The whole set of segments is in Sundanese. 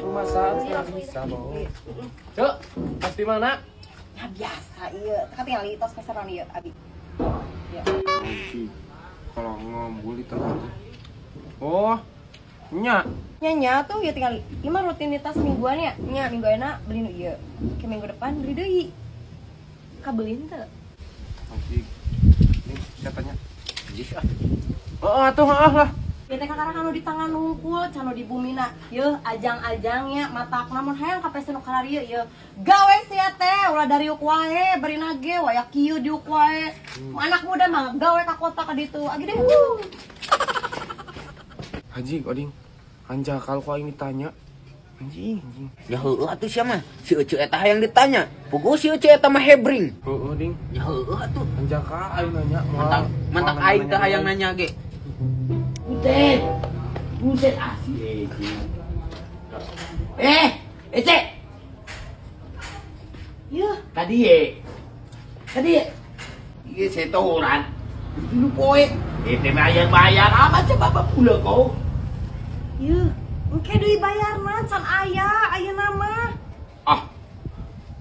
Rumah bisa bohong. Cuk, pasti mana? Ya biasa iya, tapi tinggal tos pesanan ieu abi. Ya. Kalau ngombul di tempat. Oh, nya. Nya nya tuh ya tinggal ieu mah rutinitas mingguan ya. Nya minggu enak beli nu ieu. Ke minggu depan beli deui. Kabelin teu? Oke. Ini katanya. Jis ah. Oh, atuh ah lah. Ya teh kakara anu di tangan nungkul, cano di bumina. Yeuh, ajang-ajangnya matak namun hayang ka pesta nu kararieu yeuh. Gawe sia teh ulah dariuk wae, bari nage waya kieu diuk wae. Anak muda mah gawe ka kota ka ditu. Agi deh. Haji, oding. Anja kalau kau aing ditanya. Anjing, anjing. Ya heueuh atuh sia mah. Si Ece eta hayang ditanya. Puguh si Ece eta mah hebring. Heueuh, ding. Ya heueuh atuh. Anja ka aing nanya. Mantak mantak aing teh hayang nanya ge. Butet. Butet asli Ece. Ece. Yeuh, Tadi ye. Tadi ye. Ieu setoran. Dulu poe. Ente bayar-bayar apa coba pula kau. yeuh. Engke deui bayarna can aya ayeuna mah. Ah,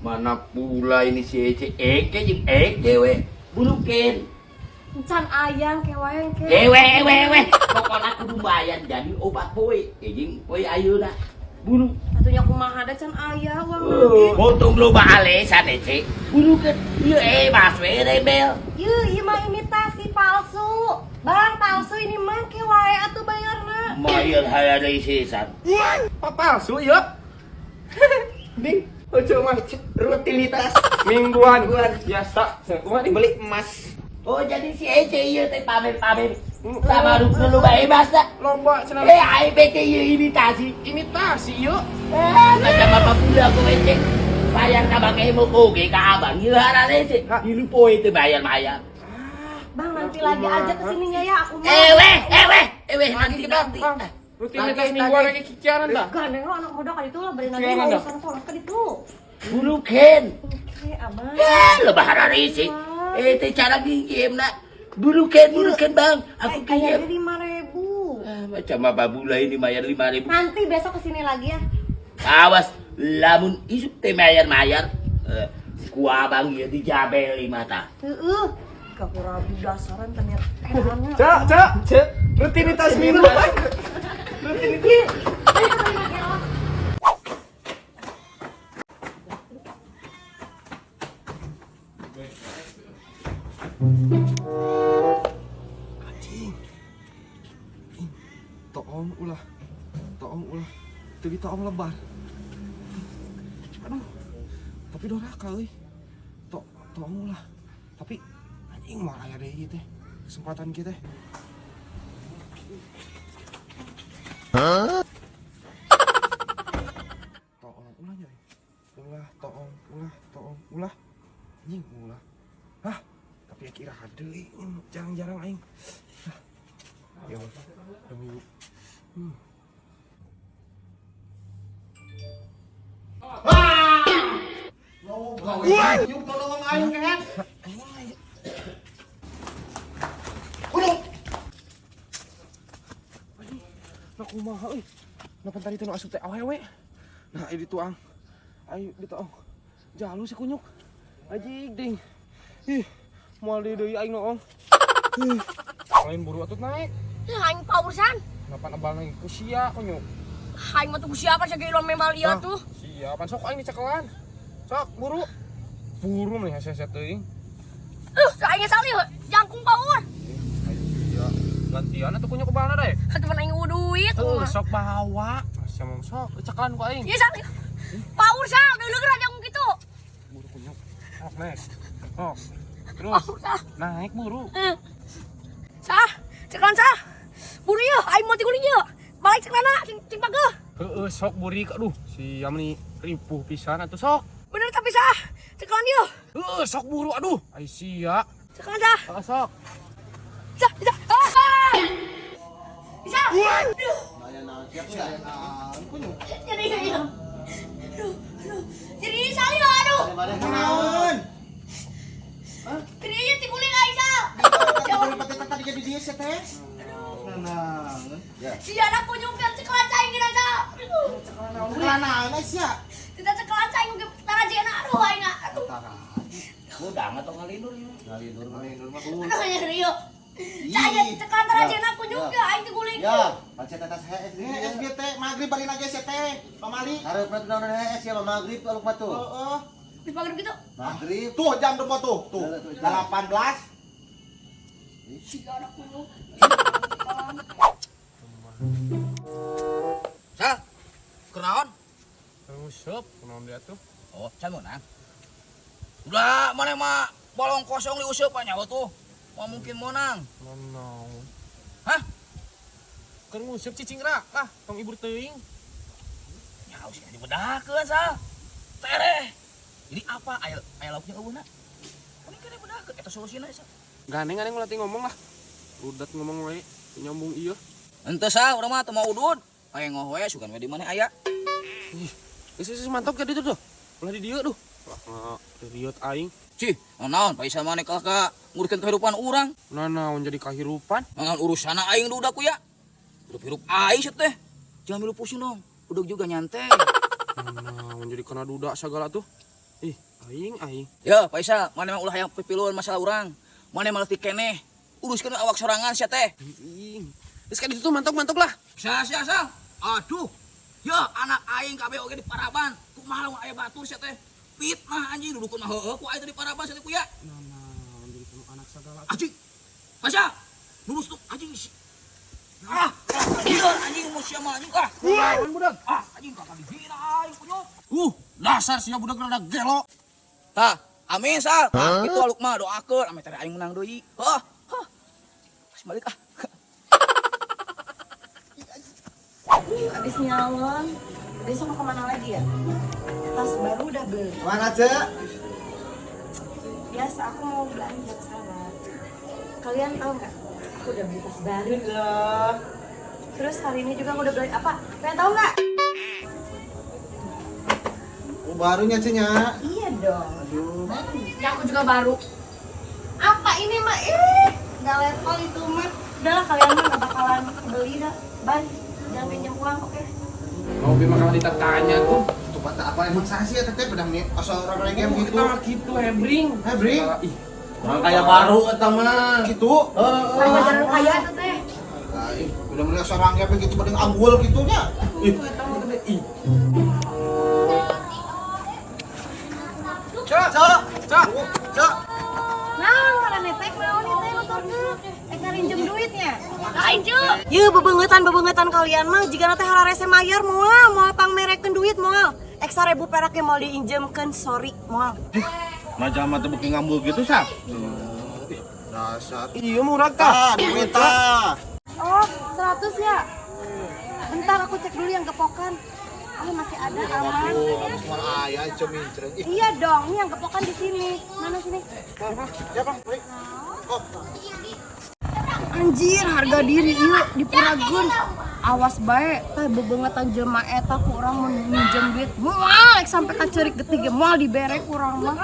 mana pula ini si Ece, Eke jeung Eke we, bulukeun. Can aya engke wae engke. Ewe ewe ewe, pokona kudu bayar jadi obat poe, jeung poe ayeuna. Bulu. Atunya kumaha da can aya uang lagi. Untung loba alesan Ece. Bulukeun. Ieu mas we rebel. Yeuh, ieu mah imitasi palsu. Bang, palsu ini mah ke wae atuh bayarna. Mayar hayang sisan. Apa palsu ya? Ding, ojo mah Rutinitas mingguan biasa. Kumaha ding? beli emas. Oh jadi si Ece ieu teh pamer-pamer sama rukun loba emas dah. Lomba cenah. Eh aing teh ieu imitasi. Imitasi yuk. Macam apa pula kau Ece? Bayar ka bang emo oge ka abang ieu harane Ece. Dilu poe teu bayar-bayar. Bang, nanti lagi aja kesininya ya aku mah. Ewe, ewe, ewe nanti nanti. Rutinitas mingguan lagi kikiaran dah. Gandeng lo anak muda kali itu lah beri nagi Kikiaran dah. urusan kolot kan itu. Bulukeun. Oke, abang. Eh, loba harane Ece. Eh, teh cara nginjem nak. Bulukeun, bulukeun bang. Aku Kayaknya kinjem. 5.000. Ah, macam apa pula ini bayar 5.000. Nanti besok kesini lagi ya. Awas, lamun isuk teh bayar-bayar. Ku abang ieu dijabel lima ta. Heeh. Kakurabi dasaran ternyata. Cak, cak, cek. Rutinitas mingguan. Rutinitas. Anjing. Toong ulah. Toong ulah. Teu toong lebar. Aduh. Tapi doraka euy. Toong ulah. Tapi anjing malah aya deui teh. Kesempatan kita. Hah? Toong ulah nya. Ulah toong ulah toong ulah. Anjing ulah. Hah? Tapi ya kira deui jarang-jarang aing. Hah. Ya demi Yuk tolong aing kehet. Nah kumaha euy. Nah pan tadi teh nu asup teh awewe. Nah ieu dituang. Ayo dituang. Jalu si kunyuk. Anjing ding. Ih, moal deui deui aing noong. Ih, lain buru atuh naik. Ya aing pausan. Napa nebal lagi ku sia kunyuk. Aing mah tunggu siapa sih geulon memal ieu tuh. Sia, pan sok aing dicekelan. Sok buru. Buru mah hese-hese teuing. Aing salih jangkung paur. Ayo sia. Gantian atuh kunyuk kebalna deh. Atuh pan aing duit. Tuh, sok bawa. Sia mah sok cekelan ku aing. Ieu salih. Paur sal, deuleuh jangkung kitu. Buru kunyuk. Sok naik. Sok. Terus naik buru. Sah, cekelan sah. Buru ieu, aing mau tiguling ieu. Balik cekelana cing cing pageuh. Heeh, sok burik aduh. Sia meni ripuh pisan atuh sok. Bener tapi sah. Cekelan ieu. Heeh, sok buru aduh. Ai sia. Cekelan sah. Heeh, sok. Sah, sah. Ah. Bisa. Aduh. Jadi iya. Aduh, aduh. Jadi salih aduh. Naon? Jadi ieu tiguling aing sal. Tadi jadi dia sih teh. Aduh. Nanaon. Ya. Sia kunyuk kan cekelan cai geuna sa. Cekelan naon sia? Kita cekelan cai ge tarajena aduh aing aduh. Udah atau ngalindur ya? Ngalindur ngalindur mah. Aduh nyeri yo. Saya cekelan tarajena kunyuk ge aing tiguling. Ya, pancet atas HS. HS ge teh magrib bari lagi sia teh. Pamali. Hareup tuh naon HS ya maghrib aluk mah tuh. Heeh. Geus magrib gitu. Maghrib. Tuh jam berapa tuh? Tuh. 18. Sia anak kunyuk. Sal. Kunaon? Nguseup, kunaon dia tuh? Oh, can meunang. Udah, mana mah bolong kosong diuseup nyawa tuh. Mau mungkin menang. Naon? Hah? Keur nguseup cicing ra lah, tong ibur teuing. Nyawa sih dibedakeun, Sal. Tereh. Jadi apa aya aya lauknya eueuhna? Mending kene bedakeun eta solusina, Sal. Gandeng-gandeng ulah teh ngomong lah. Udat ngomong wae nyambung ieu. Henteu Sal, urang mah teu mau udud. Aya ngoh we sugan we di mana aya. Ih, geus geus mantok jadi tuh. Ulah di dieu duh. Wah, riot aing. Cih, naon Faisal maneh kalah ka nguruskeun kehidupan urang. Nah, naon jadi kahirupan? Naon urusana aing dudak ku ya. Hirup-hirup aing sia teh. Jangan milu pusing dong. Udah juga nyantai. Naon jadi kena dudak segala tuh. Ih, aing aing. Ya, Faisal, maneh mah ulah hayang pipiluan masalah urang. Maneh malah keneh. Uruskeun awak sorangan sia teh. Ing. Geus ka ditu tuh mantok-mantok lah. Sia sia sia. Aduh. Ya, anak aing kabeh oge di paraban. Kumaha lamun aya batur sia teh. Fitnah anjing dudukeun mah heueuh ku aing teh di paraban sia teh ku ya. Naon jadi kena anak segala. Anjing. Faisal, lurus tuh anjing. Ah, gila anjing mau sia mah anjing ah. Naon budak? Ah, anjing kakak dihina aing kunyuk. Dasar sia budak rada gelo. Tah, amin Sal. Tah, kitu aluk mah doakeun ame teh aing menang deui. Hah, hah. Pas balik ah. Abis nyalon, besok mau kemana lagi ya? Tas baru udah beli. Mana, Cek? Biasa aku mau belanja ke sana. Kalian tahu nggak? Aku udah beli tas baru loh. Terus hari ini juga aku udah beli apa? Kalian tahu nggak? Oh, barunya Cek nya. Iya dong. Aduh. Ya aku juga baru. Apa ini mah? Ih, nggak level itu mah. Udahlah kalian mah nggak bakalan beli dah. Bye. Jangan pinjam uang, oke? Mau bi mah kalau ditanya tuh. Tuh patah apa emang sah sih ya teteh pedang nih asal orang game gitu. Kita mah gitu hebring. Hebring? Ih, Orang kaya baru eta mah. Gitu. Orang pacaran kaya tuh teh. Nah, ih, udah mulai seorang game gitu mending ambul gitunya. ih, eta mah gede. Ih. Cok, cok, cok, cok. Nah, mana netek naon ieu teh nuturkeun? Ek ngarinjem duitnya. Lain cu. Yeuh bebengetan-bebengetan kalian mah jigana teh hararese mayar moal, moal pangmerekeun duit moal. Ek 1000 perak ge moal diinjemkeun, sorry moal. Nah jalma teh beuki ngambul gitu sah. Dasar. Iya murah tah. Tah, duit tah. Oh, 100 ya? Bentar aku cek dulu yang gepokan. Oh, masih ada aman. Oh, semua ayah cemincreng. Ih, Iya dong, ini yang gepokan di sini. Mana sini? ya Bang, baik. Oh, Anjir, harga diri ieu di Puragun. Awas bae, teh bebengetan jelema eta ku urang mun minjem duit. Moal ek sampai ka ceurik getih ge moal dibere ku urang mah.